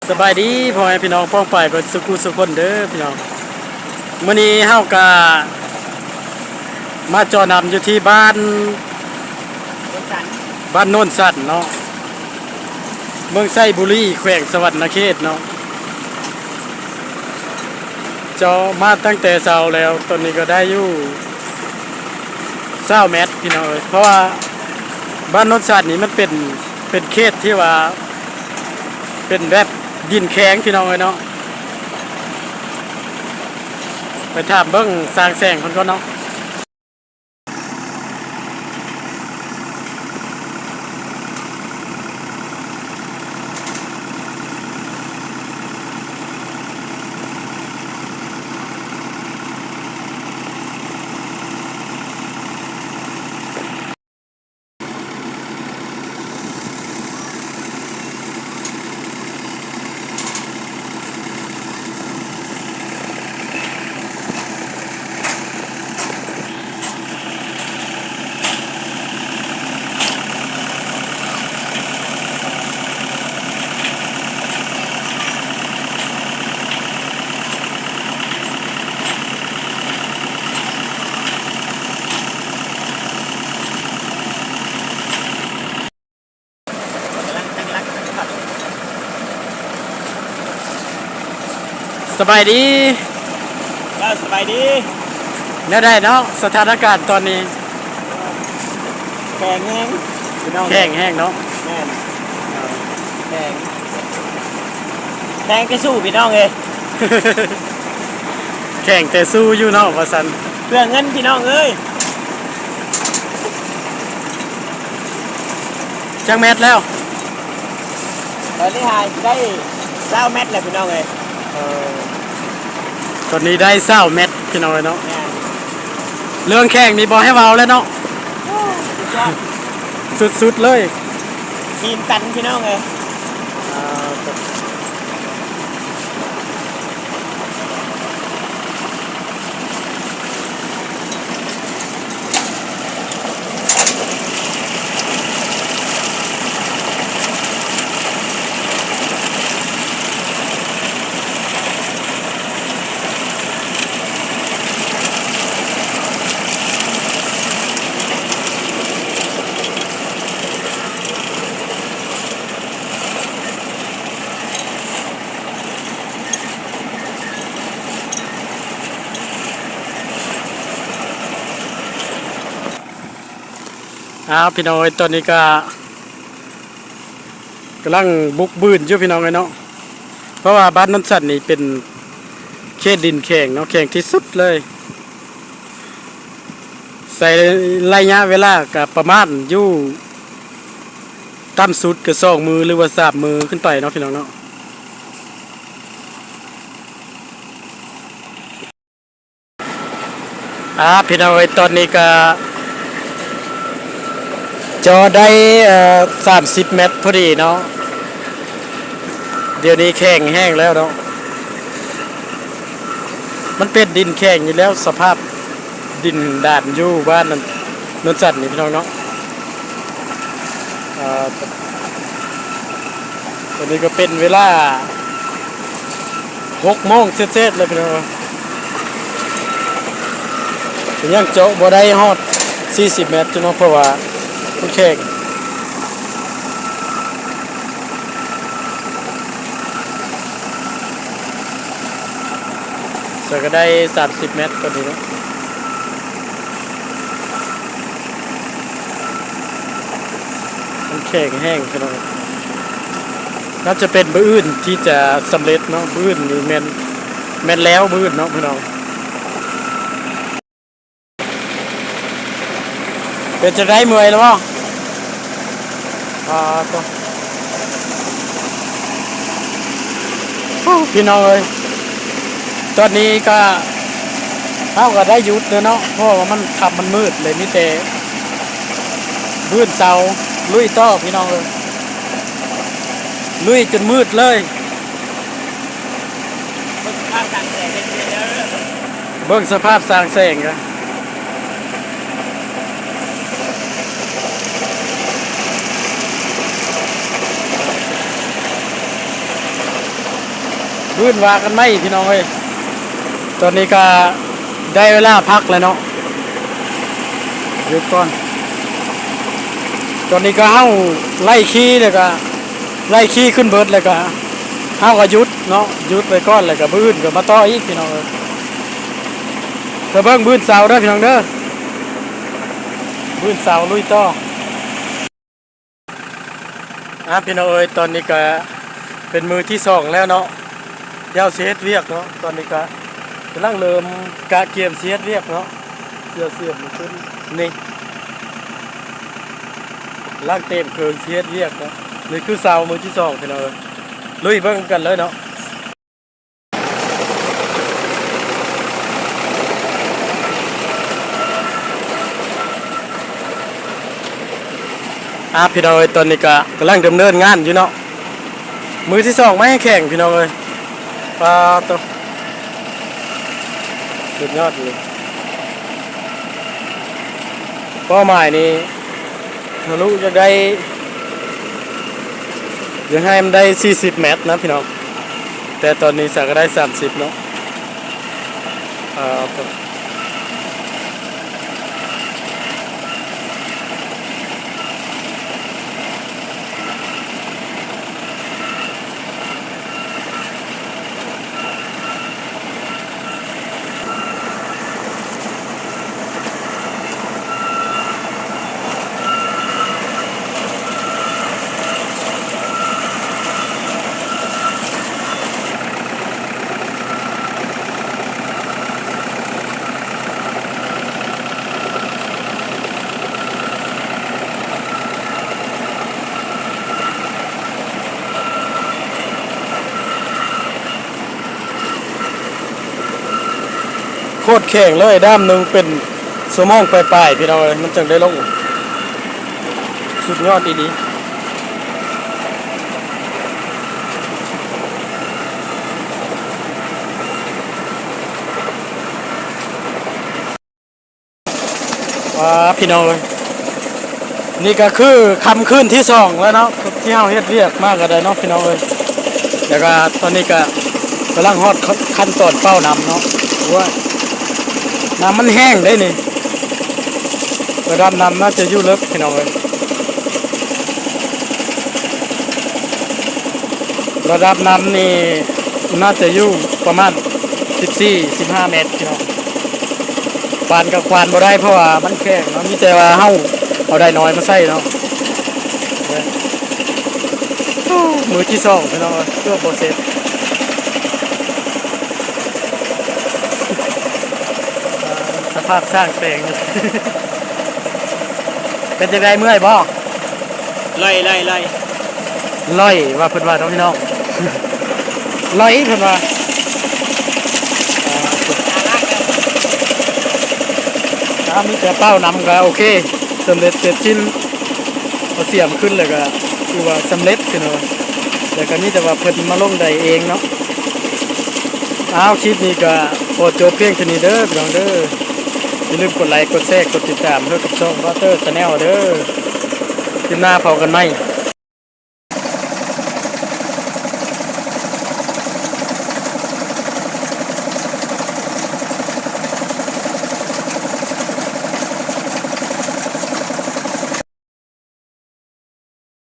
ສະບາຍດີພໍ່ແມ່ພີ່ນ້ອງປ້ອງປາຍເບິດສູ່ຜູ້ສູ່ຄົນເດີພີ່ນ້ອງ. ມື້ນີ້ເຮົາກະມາເຈາະນ້ຳຢູ່ທີ່ບ້ານ ບ້ານໂນນສັນເນາະ ເມືອງໄຊບູລີ ແຂວງສະຫວັນນະເຂດເນາະ. ເຈາະມາຕັ້ງແຕ່ເຊົ້າແລ້ວ ຕອນນີ້ກໍໄດ້ຢູ່ຊາວແມັດພີ່ນ້ອງເອີຍ. ເພາະວ່າບ້ານໂນນສັນນີ້ມັນເປັນ ເປັນເຂດທີ່ວ່າເປັນແບບດິນແຂງພີ່ນ້ອງເອີຍເນາະ. ໄປຖາມເບິ່ງຊ່າງແສງເພິ່ນກ່ອນເນາະ. ສະບາຍດີ. ເຈົ້າ ສະບາຍດີ. ແນວໃດເນາະ ສະຖານະການຕອນນີ້? ແຂງແຮງ ພີ່ນ້ອງ. ແຂງແຮງເນາະ. ແມ່ນ ແຂງ ແຂງແຕ່ສູ້ພີ່ນ້ອງເອີຍ. ແຂງແຕ່ສູ້ຢູ່ເນາະ ວ່າຊັ້ນ. ເພື່ອເງິນພີ່ນ້ອງເອີຍ. ຈັກແມັດແລ້ວ? ຕອນນີ້ຫາໄດ້ຊາວແມັດແລ້ວພີ່ນ້ອງເອີຍ. ເອີ ຕອນນີ້ໄດ້ຊາວແມັດພີ່ນ້ອງເອີຍເນາະ. ແມ່ນ. ເລື່ອງແຂງນີ້ບໍ່ໃຫ້ເວົ້າແລ້ວເນາະ. ໂອ້ ສຸດຍອດ ສຸດໆເລີຍ. ທີມຕັນພີ່ນ້ອງເອີຍ. ອ່າ ອ້າວ ພີ່ນ້ອງເອີຍ ຕອນນີ້ກະກຳລັງບຸກບືນຢູ່ພີ່ນ້ອງເອີຍເນາະ. ເພາະວ່າບ້ານໂນນສັນນີ້ເປັນເຂດດິນແຂງເນາະ ແຂງທີ່ສຸດເລີຍ. ໃຊ້ໄລຍະເວລາກະປະມານຢູ່ຕ່ຳສຸດກະສອງມື້ ຫຼືວ່າສາມມື້ຂຶ້ນໄປເນາະ ພີ່ນ້ອງເນາະ. ອ່າ ພີ່ນ້ອງເອີຍ ຕອນນີ້ກະເຈາະໄດ້ ເອີ ສາມສິບແມັດພໍດີເນາະ. ດຽວນີ້ແຂງແຮງແລ້ວເນາະ. ມັນເປັນດິນແຂງຢູ່ແລ້ວ ສະພາບດິນດານຢູ່ບ້ານໂນນສັນນີ້ພີ່ນ້ອງເນາະ. ອ່າ ຕອນນີ້ກະເປັນເວລາຫົກໂມງເສດໆແລ້ວພີ່ນ້ອງ. ຍັງເຈາະບໍ່ໄດ້ຮອດສີ່ສິບແມັດຢູ່ເນາະ ເພາະວ່າມັນແຂງ. ເຈາະກະໄດ້ສາມສິບແມັດຕອນນີ້ເນາະ. ມັນແຂງແຮງພີ່ນ້ອງ. ໜ້າຈະເປັນມື້ອື່ນທີ່ຈະສຳເລັດເນາະ. ມື້ອື່ນນີ້ແມ່ນ ແມ່ນແລ້ວມື້ອື່ນເນາະພີ່ນ້ອງ. ເປັນຈັ່ງໃດ ເມື່ອຍແລ້ວບໍ່? ອ່າ ໂຕ ໂອ້ ພີ່ນ້ອງເອີຍ ຕອນນີ້ກະ ເຮົາກະໄດ້ຢຸດແລ້ວເນາະ ເພາະວ່າມັນຄ່ຳມັນມືດເລີຍ ມີແຕ່ບືນເຊົາ ລຸຍຕໍ່ພີ່ນ້ອງເອີຍ ລຸຍຈົນມືດເລີຍ. ເບິ່ງສະພາບຊ່າງແສງກະ ມື້ອື່ນວ່າກັນໃໝ່ພີ່ນ້ອງເອີຍ. ຕອນນີ້ກໍໄດ້ເວລາພັກແລ້ວເນາະ. ຢຸດກ່ອນ. ຕອນນີ້ກໍເຮົາໄລ່ຂີ່ ແລ້ວກໍໄລ່ຂີ່ຂຶ້ນເບິດ ແລ້ວກໍເຮົາກໍຢຸດເນາະ, ຢຸດໄວ້ກ່ອນ ແລ້ວກໍມື້ອື່ນກໍມາຕໍ່ອີກພີ່ນ້ອງເອີຍ. ໄປເບິ່ງມື້ເຊົ້າເດີພີ່ນ້ອງເດີ, ມື້ເຊົ້າລຸຍຕໍ່. ອ່າ ພີ່ນ້ອງເອີຍ, ຕອນນີ້ກະເປັນມື້ທີສອງແລ້ວເນາະ, ຍາວຊິເຮັດວຽກເນາະ. ຕອນນີ້ກະກຳລັງເລີ່ມກະກຽມຊິເຮັດວຽກເນາະ, ເສຍສຽມຂຶ້ນນີ້ ກຳລັງເຕັມເຄື່ອງຊິເຮັດວຽກເນາະ. ນີ້ຄືເຊົ້າມື້ທີສອງ ພີ່ນ້ອງເອີຍ, ລຸຍເບິ່ງກັນເລີຍເນາະ. ອ່າ ພີ່ນ້ອງເອີຍ, ຕອນນີ້ກະກຳລັງດຳເນີນງານຢູ່ເນາະ, ມື້ທີສອງມາແຮງແຂງພີ່ນ້ອງເອີຍ. ປາໂຕ ສຸດຍອດເລີຍ, ເປົ້າໝາຍນີ້ ທະລຸຢາກໄດ້ ຢາກໃຫ້ມັນໄດ້ສີ່ສິບແມັດນະພີ່ນ້ອງ, ແຕ່ຕອນນີ້ສາກະໄດ້ສາມສິບເນາະ. ອ່າ ໂຄດແຂງເລີຍ, ດ້າມໜຶ່ງເປັນຊົ່ວໂມງປາຍໆ ພີ່ນ້ອງເອີຍ, ມັນຈຶ່ງໄດ້ລົງ. ສຸດຍອດອີ່ຫຼີ. ວ້າ ພີ່ນ້ອງເອີຍ, ນີ້ກໍຄືຄ່ຳຄືນທີສອງແລ້ວເນາະ ທີ່ເຮົາເຮັດວຽກມາກໍໄດ້ເນາະ ພີ່ນ້ອງເອີຍ. ແລ້ວກໍຕອນນີ້ກໍກຳລັງຮອດຂັ້ນຕອນເປົ່ານ້ຳເນາະ. ໂອ້ຍ ນ້ຳມັນແຫ້ງເດ້ນີ້, ລະດັບນ້ຳໜ້າຈະຢູ່ເລິກ ພີ່ນ້ອງເອີຍ. ລະດັບນ້ຳນີ້ໜ້າຈະຢູ່ປະມານສິບສີ່ ສິບຫ້າແມັດ ພີ່ນ້ອງ. ຄວານກໍຄວານບໍ່ໄດ້ ເພາະວ່າມັນແຂງເນາະ, ມີແຕ່ວ່າເຮົາເອົາໄດນ້ອຍມາໃສ່ເນາະ. ມື້ທີສອງ ພີ່ນ້ອງເອີຍ, ເກືອບບໍ່ເສັດ. ສະພາບຊ່າງແປງ. ເປັນຈັ່ງໃດ ເມື່ອຍບໍ່? ລອຍ ລອຍ ລອຍ ລອຍ ວ່າເພິ່ນວ່າເນາະ ພີ່ນ້ອງ, ລອຍ ເພິ່ນວ່າ. ຖ້າມີແຕ່ເປົ່ານ້ຳກໍໂອເຄ, ສຳເລັດເສັດສິ້ນ. ເອົາສຽມຂຶ້ນແລ້ວກໍຖືວ່າສຳເລັດ ພີ່ນ້ອງ, ແລ້ວກໍມີແຕ່ວ່າເພິ່ນມາລົງໄດເອງເນາະ. ອ້າວ ຄລິບນີ້ກໍຂໍຈົບພຽງເທົ່ານີ້ເດີ ພີ່ນ້ອງເດີ. ຢ່າລືມກົດໄລ ກົດແຊ ກົດຕິດຕາມເພື່ອກັບຊ່ອງ Water Channel ເດີ. ຄລິບໜ້າພໍ້ກັນໃໝ່.